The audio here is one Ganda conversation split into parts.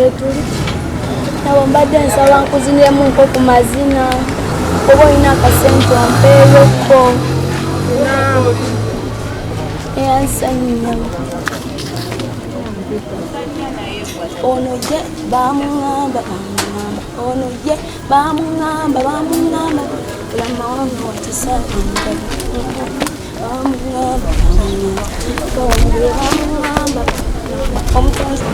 Etuli nabo mbadde nsaba nkuziniremu nko ku mazina oba olina akasente ompeeyokko eyansanyunya ono ye bamuŋamba bamuŋamba ono ye bamuŋamba bamuŋamba olamawanga wakisa bamuŋamba bamuŋamba bamuŋamba omutonzi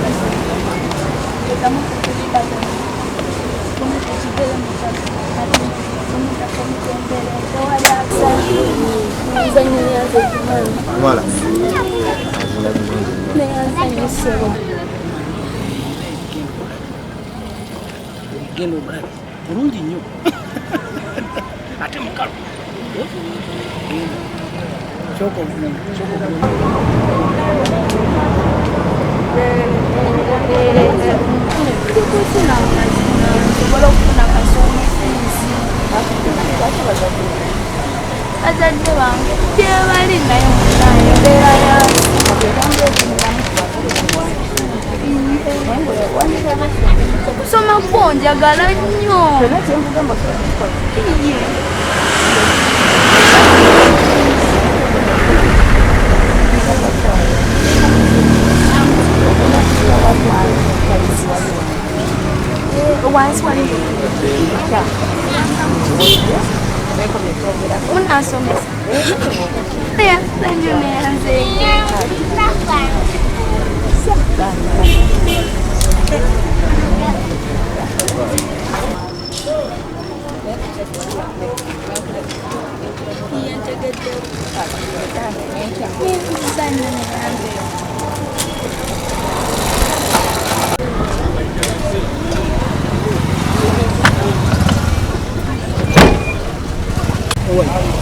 Voilà. Genda omulabe mulungi nnyo ate mukalu. Genda sooka sooka. Nsobola okufuna kasoma fiizi. Bazadde bange gyebali naye munaye embeera yansi. Okusoma kwo njagala nnyo. Wansi wali munasomesa neyanze neyanze.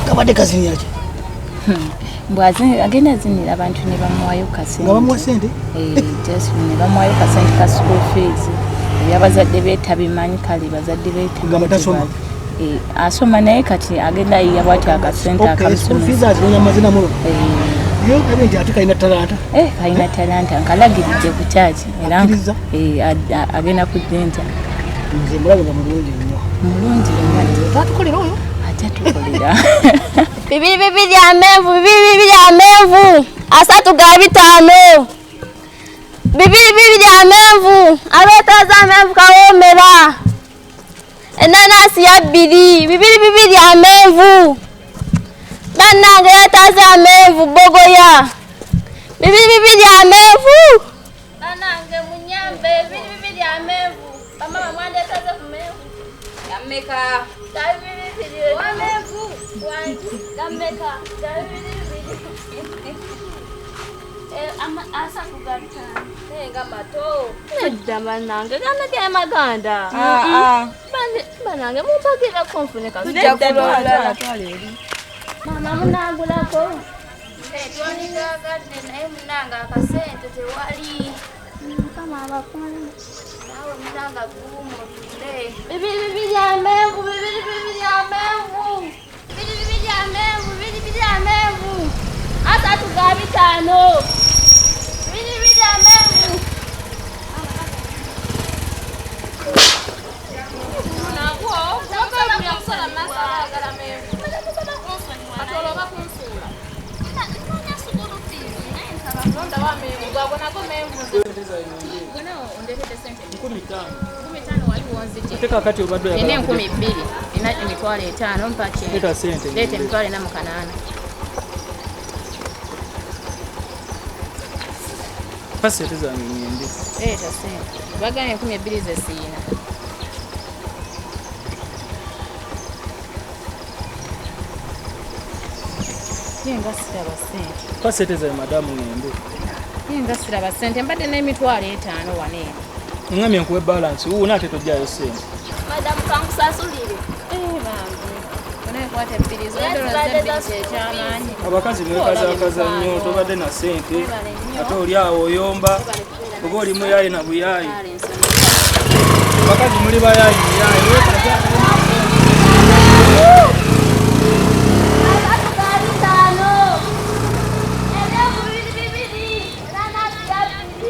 Kabadde kazinira ki? Mbu agenda azinira abantu ne bamuwayo kasente. Nga bamuwa sente? Just ne bamuwayo kasente ka school fees. Ebyabazadde be tabimanyi kale bazadde be Kugamba tasoma? Asoma naye kati agenda ayiya bw'atyo akasente Okay, school fees azinoonya amazina muno. Yo kabe nti ate kalina talanta. Kalina talanta nkalagiridde ku kyaki era Akkiriza? Agenda kujja enkya. Nze mulabe nga mulungi nnyo. Mulungi nnyo. Tatukolera oyo? Atatukolera. Bibiri bibiri amenvu, bibiri bibiri amenvu, asatu ga bitaano. Bibiri bibiri amenvu, abeetaaza amenvu kawoomera. Enanasi ya bbiri, bibiri bibiri amenvu. Bannange yeetaaza amenvu bogoya. Bibiri bibiri amenvu. Bannange munyambe, bibiri bibiri amenvu. Bamama mwandeetaze ku menvu. Gammeka. Bibiri bibiri amenvu. Gammeka. Bibiri bibiri. Asatu ga bitaano. Naye nga mato. Nedda bannange, gano ge maganda. Bannange mumpagirako nfune Tujja kulonda. Mama munangulako. Twandyagadde naye munnange akasente tewali. Mukama abakuume. Naawe munnange guuma otule. Bibiri bibiri amenvu, bibiri bibiri amenvu. Bibiri bibiri amenvu, bibiri bibiri amenvu. Asatu ga bitaano. Bibiri bibiri amenvu. Ate kakati obadde oyagala Nina 2,000, nina 5,000 mpa kye. Leeta ssente. Leeta 4,800. Mpa ssente zange ngende. Leeta ssente. Bagambye 2,000 ze siina. Ye nga siraba ssente. Mpa ssente zange madamu ngende. Ye nga siraba ssente mbadde n'emitwalo 5 wano eno. Ngamye nkuwe balance wuuno ate tojjayo ssente. Madamu kankusasulire. Bambi. Onakwata ebbiri z'odolooza ebbiri kyekyamaanyi. Abakazi mwekazaakaza nnyo tobadde na ssente. Ate oli awo oyomba oba oli muyaayi na buyaayi. Abakazi muli bayaayi muyaayi. Asatu ga bitaano. Ebyenvu bibiri bibiri. Enanasi ya bbiri.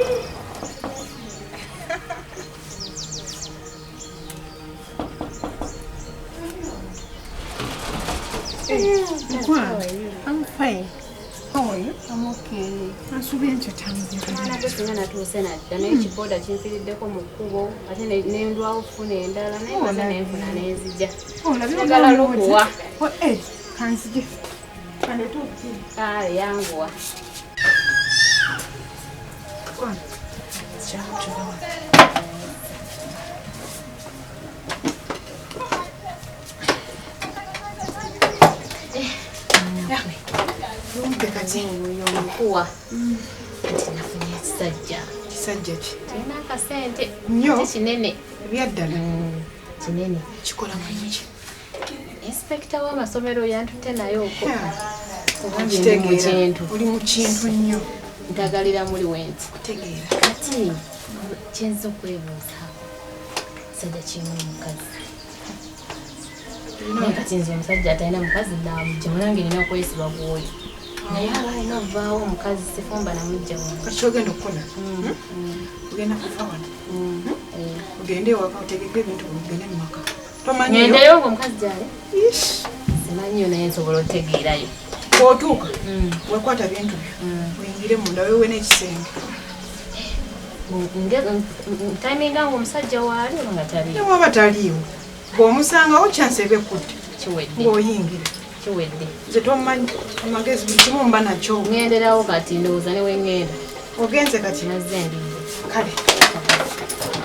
Mukwano, I'm fine. How are you? I'm okay. Nsuubira nti otambudde. Mwana gwe singa natuuse nadda naye ekibooda kinfiriddeko mu kkubo ate nendwawo okufuna endala naye maze nenfuna nenzija. Njagala lukuwa. Kanzije. Kandeeta obuti. Kale yanguwa. Omukuwa nti nafunye ekisajja. Kisajja ki? Kirina akasente. Nnyo. Kinene. Ebyaddala. Kinene. Kikola mulimu ki? Inspekita w'amasomero yantutte naye okwo. Kitegeera. Oli mu kintu nnyo. Ntagalira muli wenti. Kutegeera. Kati kyenza okwebuuzaako kisajja kirina omukazi. Naye kati nze omusajja atalina mukazi naamugya munange nina okwesiba gwoyo. Naye aba alina ovaawo omukazi sifumba namugja wano. Kati ky'ogenda okukola? Ogenda kuva wano. Ogende ewaka otegeke ebintu ogende mu maka. Tomanyiyo? Ngendeyo ng'omukazi gy'ali? Simanyiyo naye nsobola otegeerayo. Bw'otuuka wekwata bintu byo oyingire munda weewe n'ekisenge. Tayiminga ng'omusajja waali oba nga taliiwo? Ne bw'aba taliiwo bw'omusangawo chance eba ekkutte ng'oyingira. Kiwedde. Nze tomanyi amagezi buli kimu mba nakyo. Ŋŋenderawo kati ndowooza ne we ŋŋenda. Ogenze kati? Nazze ndidde. Kale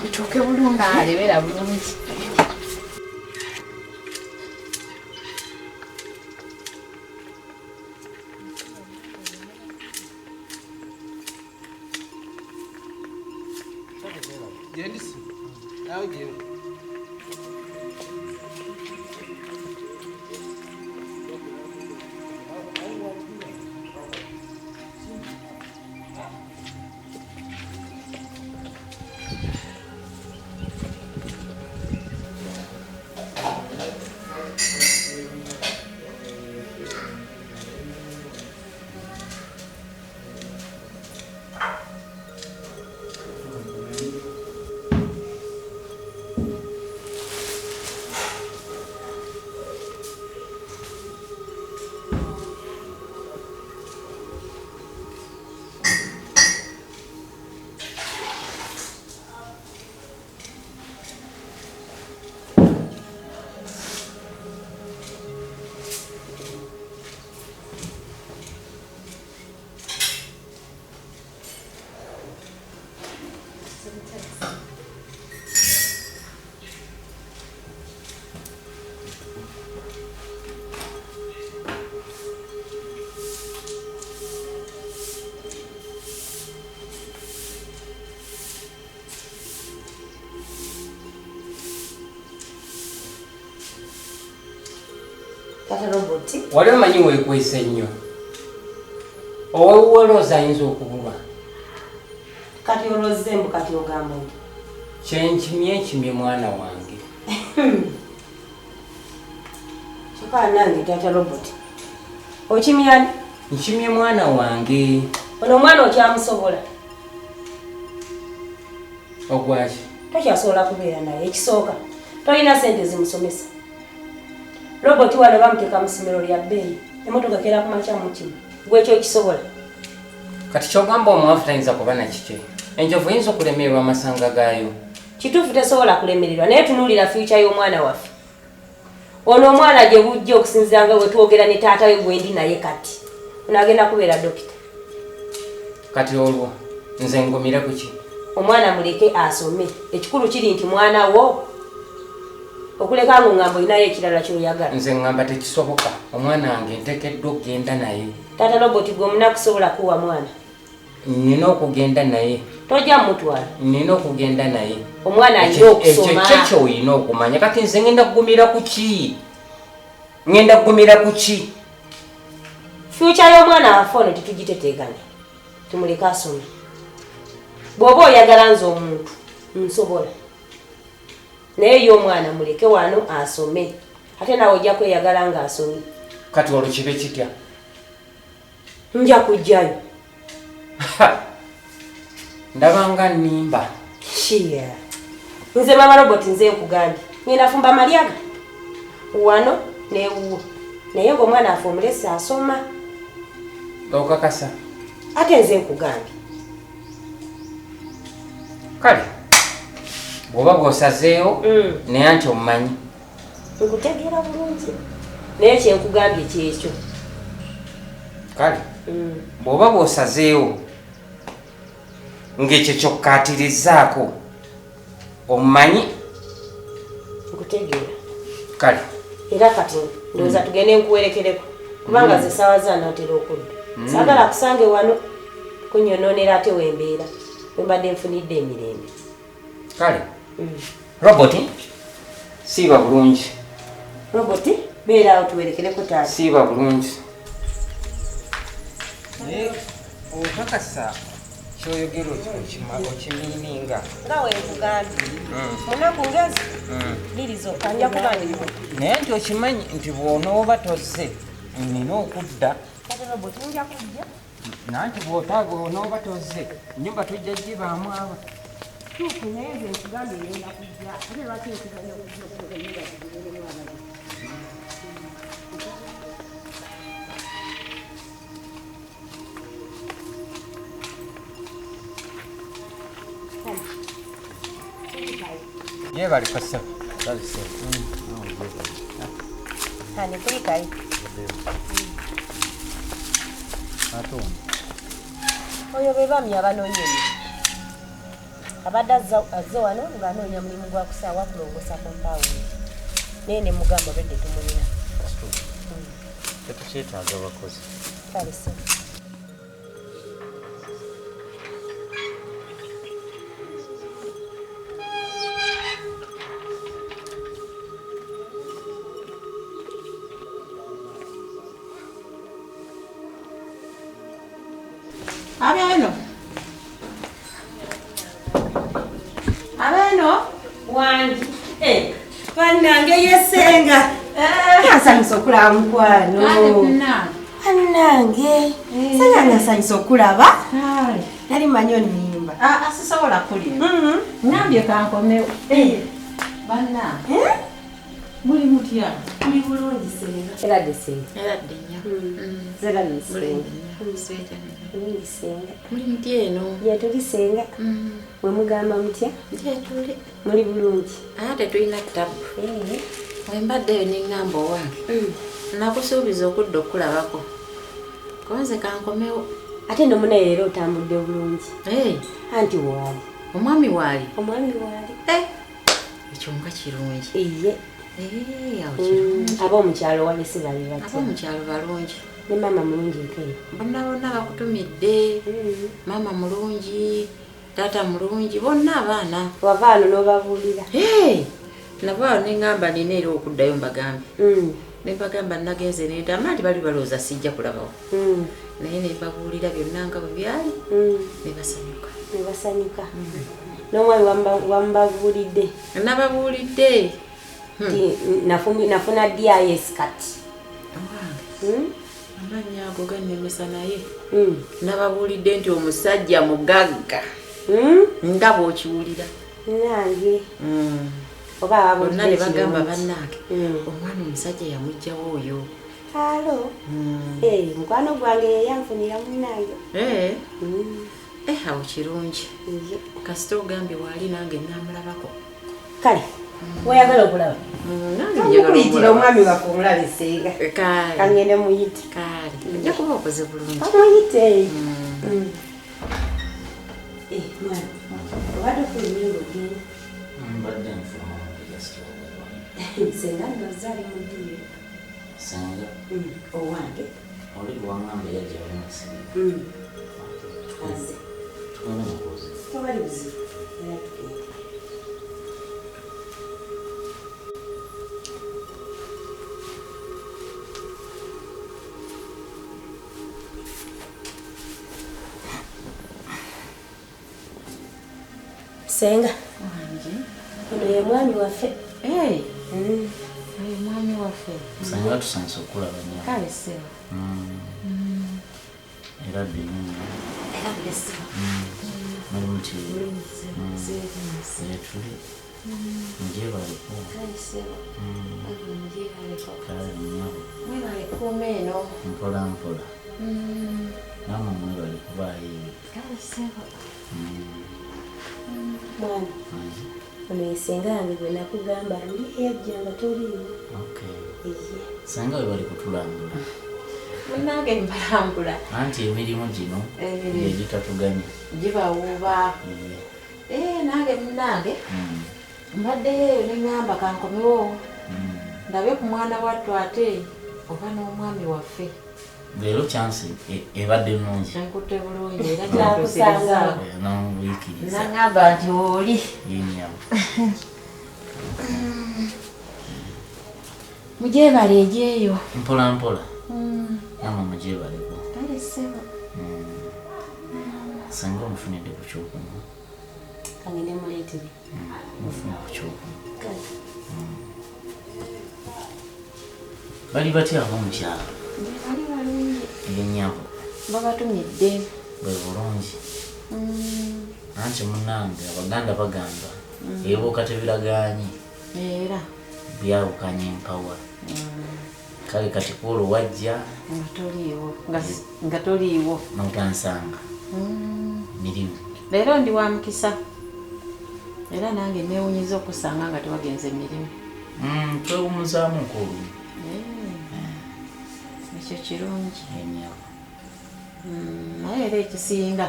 bituuke bulungi. Kale beera bulungi. Wali omanyi weekwese nnyo. Owewolooza ayinza okubulwa. Kati olozze mbu kati ogamba nti kyenkimye nkimye mwana wange. Kyokka nange taata Robot. Okimya ani? Nkimye mwana wange. Ono omwana okyamusobola? Ogwaki? Tokyasobola kubeera naye. Ekisooka tolina ssente zimusomesa. Robot wano bamuteeka mu ssomero lya bbeeyi. Emmotoka keera ku makya mukino. Gwe ekyo okisobola? Kati ky'ogamba omwavu tayinza kuba na kike. Enjovu eyinza okulemererwa amasanga gaayo. Kituufu tesobola kulemererwa naye tunuulira future y'omwana waffe. Ono omwana gye bujja okusinziira nga bwe twogera ne taata we gwe ndi naye kati. Ono agenda kubeera dokita. Kati olwo nze ngumire ku ki? Omwana muleke asome. Ekikulu kiri nti mwana wo okuleka ng'ongamba olinayo ekirala ky'oyagala. Nze ngamba tekisoboka. Omwana wange nteekeddwa okugenda naye. Taata Robot gwe omunaku sobola kuwa mwana. Nnina okugenda naye. Tojja mutwala. Nnina okugenda naye. Omwana alina okusoma. Ekyo kyo ky'olina okumanya. Kati nze ngenda kugumira ku ki? Ngenda kugumira ku ki? Future y'omwana waffe ono tetugiteteeganya. Tumuleke asome. Bw'oba oyagala nze omuntu, nsobola. Naye ye omwana muleke wano asome. Ate naawe ojja kweyagala ng'asomye. Kati olwo kibe kitya? Nja kujjayo. Ndaba nga nnimba. Shia. Nze mama Robot nze nkugambye. Ngenda fumba malyaga. Wano n'ewuwo. Naye ng'omwana afe omulese asoma. Okakasa? Ate nze nkugambye. Kale bw'oba bw'osazeewo naye anti omumanyi. Nkutegeera bulungi naye kyenkugambye kyekyo. Kale bw'oba bw'osazeewo ng'ekyo kyokkaatirizaako omumanyi. Nkutegeera. Kale era kati ndowooza tugende nkuwerekereko kubanga ze ssaawa zanaatera okudda. Saagala kusange wano kunyonoonera ate wembeera wembadde nfunidde emirembe. Kale Robot siiba bulungi. Robot beera awo tuwerekereko taata. Siiba bulungi. Naye okakasa kyoyogera okimiininga. Nga wenkugambye munaku ngezi bbiri zokka nja kuba ndiriwo. Naye nti okimanyi nti bw'onooba tozze nina okudda. Kati Robot nja kujja. Nanti bw'onooba tozze ennyumba tujja gibaamu aba. Tuufu naye nze nkugambye ngenda kujja. Ate lwaki nkugambye okujja okukola ennyumba tugibeeremu ababiri? Yebale ssebo. Kale kulikayo. Ate ono? Oyo be bamya abanoonya emirimu. Abadde azze wano ng'anoonya mulimu gwa kusaawa kulongoosa kompawundi. Naye ne mugamba obedde tumulina. Tetukyetaaga bakozi. Kale ssebo. Abeno. Abeno wangi. Bannange yesenga. Nsanyusa okulaba mukwano. Bannange. Senga nsanyusa okulaba. Nali mmanyi onnimba. Sisobola kulimba. Ngambye kankomewo. Bannange. Muli mutya? Tuli bulungi senga. Eradde senga. Eradde nnyo. Zera nno senga. Bulungi senga. Muli mutya eno? Gyetuli senga. Mwe mugamba mutya? Gyetuli. Muli bulungi. Ate tulina ttabu. Bwe mbaddeyo ne ŋŋamba owange. Nakusuubiza okudda okulabako. Konze kankomewo. Ate nno munaye leero otambudde bulungi. Anti waali. Omwami waali? Omwami waali. Ekyo nga kirungi. Iye. Awo kirungi. Ab'omukyalo walese bali batya? Ab'omukyalo balungi. Ne maama mulungi nkeyo. Bonna bonna bakutumidde. Maama mulungi, taata mulungi, bonna abaana. Wava wano n'obabuulira. Nava wano ne ŋŋamba nina era okuddayo mbagambe. Ne mbagamba nagenze ne ntama nti bali balowooza sijja kulabawo. Naye ne mbabuulira byonna nga bwe byali. Ne basanyuka. Ne basanyuka. N'omwami wambabuulidde. Nababuulidde. Nafuna DIS kati. Amannya ago gannemesa naye. Nababuulidde nti omusajja mugagga. Nga bw'okiwulira. Nange. Oba bonna ne bagamba bannange. Omwana omusajja yamuggyawo oyo. Alo. Mukwano gwange ye yanfunira munnange. Awo kirungi. Kasita ogambye waali nange nnaamulabako. Kale. Weyagala okulaba? Nange omwami waffe omulabe senga. Kale. Kangende muyite. Kale. Ojja kuba okoze bulungi. Kamuyite. Mwana. Obadde ofulumye ng'ogenda? Mbadde nfuluma just wabweru. Senga ndowooza ali mu ddiiro. Senga? Owange. Oli gwe waŋŋamba yajja wali mu kisenge. Azze. Tugende mubuuze. Tewali buzibu. Era tugende. Senga. Wangi. Ono ye mwami waffe. Oyo mwami waffe. Senga tusanyuse okulaba nnyo. Kale ssebo. Era ddene. Era ssebo. Muli mutya? Bulungi ssebo. Gyetuli. Ngyebaleko. Kale ssebo. Ngyebaleko. Kale nnyabo. Mwebale Tukuuma eno. Mpola mpola. Namwe mwebale kubaayo eyo. Kale ssebo. Mwana, ono ye ssenga yange gwe nakugamba luli eyajja nga toliiwo. Okay. Eye. Ssenga webale kutulambula. Munnange mbalambula. Anti emirimu gino Emirimu. gyegitatuganya. Gibawuuba. Nange munnange mbaddeyo eyo ne ŋŋamba kankomewo ndabe ku mwana wattu ate oba n'omwami waffe. Leero chance ebadde nnungi. Nkutte bulungi era kyantuusiriza. N'omubuikiriza. Naŋŋamba nti oli. Ye nnyabo. Mugyebale egyeyo. Mpola mpola. Namwe mugyebaleko. Kale ssebo. Ssenga omufunidde ku kyokunywa. Kangende muleetere. Mufune ku kyokunywa. Kale. Bali batya ab'omukyalo? Bali balungi. Ye nnyabo. Babatumidde. Bwe bulungi. Anti munnange Abaganda bagamba ebibuuka tebiragaanye. Era. Byawukanya empawa. Kale kati kwolwo wajja. Nga toliiwo. Nga toliiwo. N'otansanga. Mirimu. Leero ndi wa mukisa. Era nange neewuunyiza okusanga nga tewagenze mirimu. Twewummuzaamuko olumu. Ekyo kirungi. Ennyabo. Naye era ekisinga.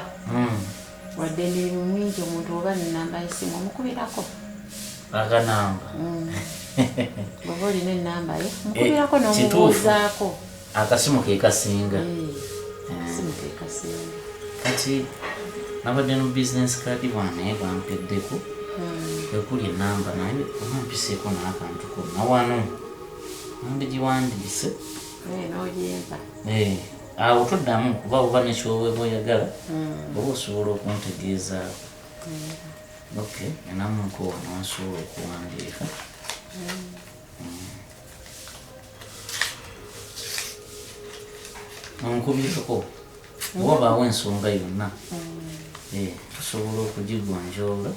Wadde emirimu mingi omuntu oba nnamba y'essimu omukubirako. Akanamba. Bw'oba olina ennamba ye, mukubirako n'omubuuzaako. Akasimu ke kasinga. Akasimu ke kasinga. Kati nabadde no business card bwana bampeddeko. Kwekuli ennamba naye oba mpiseeko n'akantu konna wano. Nandigiwandiise. N'ogimpa. Awo toddamu kuba oba ne ky'oba oyagala oba osobola okuntegeezaako. Okay, ninamuko wano nsobola okuwandiika. Onkubirako wabaawo ensonga yonna tusobola okugigonjoola.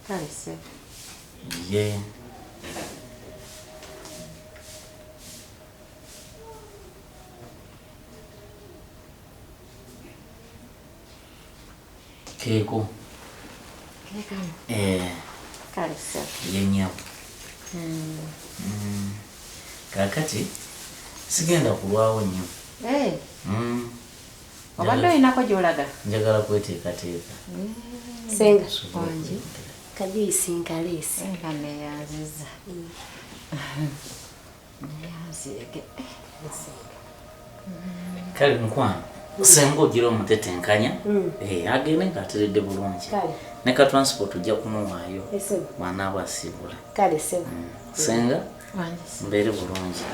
Kale ssebo. Ye. Keeko. Keekano. Kale ssebo. Ye nnyabo. Kaakati sigenda kulwawo nnyo. Obadde olinako gy'olaga? Njagala kweteekateeka. Ssenga. Wangi. Kajuisi nkaleese. Nga neeyanzizza. Neeyanzeege. Kale mukwano. Ssenga ogira omutetenkanya agende ng'ateredde bulungi. Ne ka transport ojja kumuwaayo bw'anaaba asiibula. Kale ssebo. Ssenga mbeere bulungi.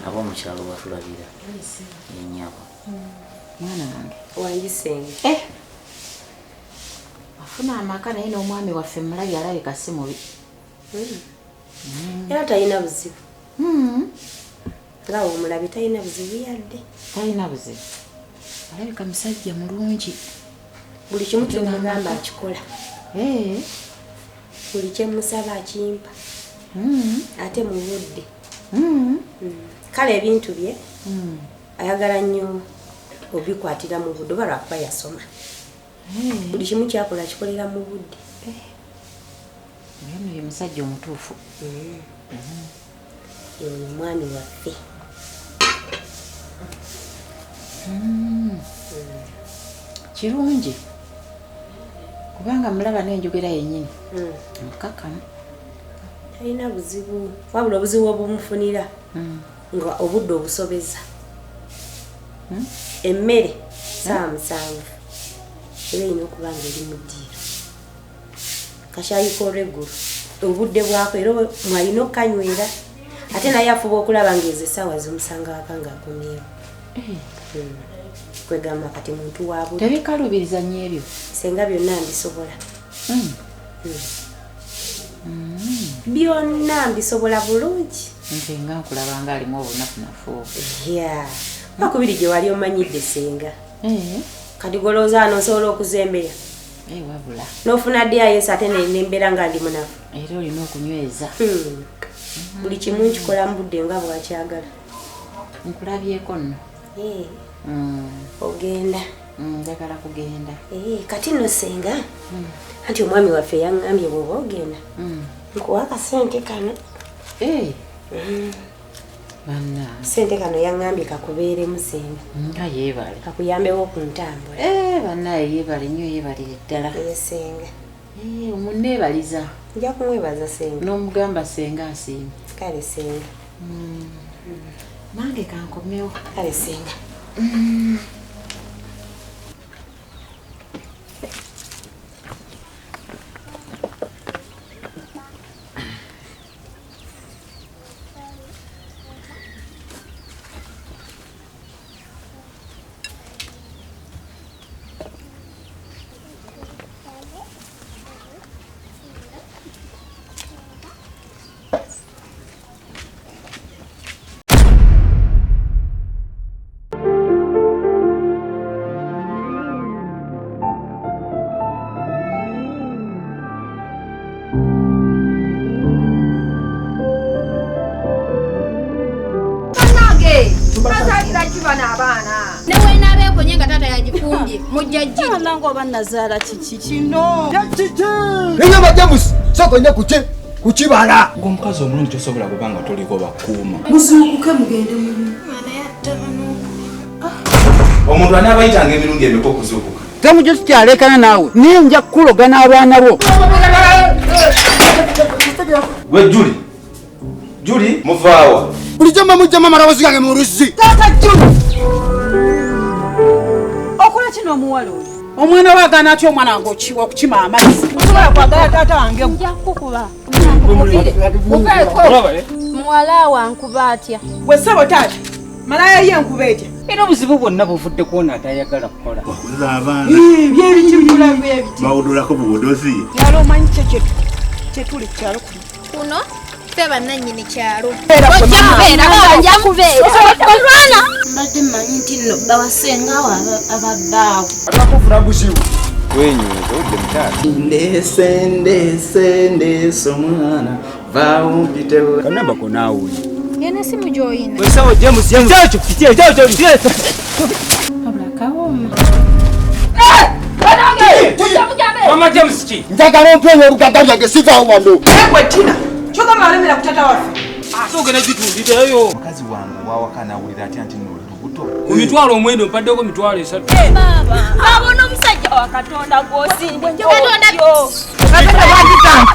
Ab'omukyalo batulabira. Ye nnyabo. Mwana wange. Wangi ssenga. Afuna amaka naye n'omwami waffe mulabi alabika si mubi. Era talina buzibu. Nga omulabi talina buzibu yadde. Talina buzibu. Alabika musajja mulungi. Buli kimu ky'omugamba akikola. Buli kye mmusaba akimpa. Ate mu budde. Kale ebintu bye ayagala nnyo obikwatira mu budde oba lwakuba yasoma. Buli kimu kyakola akikolera mu budde. Oyo ye musajja omutuufu. Yoyo mwami waffe. Kirungi kubanga mulaba n'enjogera yennyini. Mukakkamu. Talina buzibu wabula obuzibu obumufunira nga obudde obusobeza. Emmere ssaawa 7 era erina okuba nga eri mu ddiiro. Kashayi k'olweggulo obudde bwako era mwalina okukanywera ate naye afuba okulaba ng'ezo essaawa zimusanga waka ng'akomyewo. Kwegamba kati muntu wa budde. Tebikalubiriza nnyo ebyo. Ssenga byonna mbisobola. Byonna mbisobola bulungi. Nze nga nkulaba ng'alimu obunafunafu. Bakubiri gye wali omanyidde ssenga. Kati golowooza wano osobola okuzembeya. Wabula. N'ofuna DIS ate nembeera nga ndi munafu. Era olina okunyweza. Buli kimu nkikola mu budde nga bw'akyagala. Nkulabyeko nno. Ogenda. Njagala kugenda. Kati nno senga. Anti omwami waffe yaŋŋambye bw'oba ogenda. Nkuwa akasente kano. Banna. Sente kano yaŋŋambye kakubeeremu senga. Nga yeebale. Kakuyambewo ku ntambula. Bannaye yeebale nnyo yeebalire ddala. Senga. Omunneebaliza. Nja kumwebaza senga. N'omugamba senga asiimye. Kale senga. Nange kankomewo. Kale senga. Nazaala kiki kino? Kiki? Enyama James soko nja kukibala. Ng'omukazi omulungi tosobola kubanga toliko bakuuma. Muzuukuke mugende mulimu. Mwana yatta bano. Omuntu anaabayitanga emirundi emeka okuzuukuka? Temujjo tukyalekana naawe naye nja kukuloga n'abaana bo. Gwe Juli. Juli muvaawa. Bulijjo mujja amaloboozi gange mu luzzi. Taata Juli! Okola kino omuwala oyo? Omwana wagaana atya omwana wange okukima amazzi? Osobola kwagala taata wange? Nja kukuba. Muwala wankuba atya? Gwe ssebo taata, malaya ye nkuba etya? Era obuzibu bwonna buvudde ku ono atayagala kukola. Wakuza abaana. Byebiki bikula byebiki. Bawudulako buwudozi. Yalo omanyi kyetuli ku kyalo kuno. Kuno ffe bannannyini kyalo. Ojja kubeera, ojja kubeera. Olwana. Mbadde mmanyi nti nno bawasengawo ababbaawo. Atakufuna buzibu. Wenyumiza odde mutaata. Ndese ndese ndese omwana vaawo mpitewo. Kanambako naawe. Ngene simu gy'oyina. Wesawo James James. Ekyo kiki ekyo ekyo. Wabula kawooma. Mama James ki? Njagala ompenye olugagga lyange sivaawo wano. Gwe Tina, kyogamba alemera ku taata waffe. Ate ogenda gitundirayo. Mukazi wange ow'awaka n'awulira atya nti nno oli lubuto? Ku 90 mpaddeko 30,000. Baaba, abona omusajja wa Katonda gw'osindika. Katonda Katonda bw'agitanga.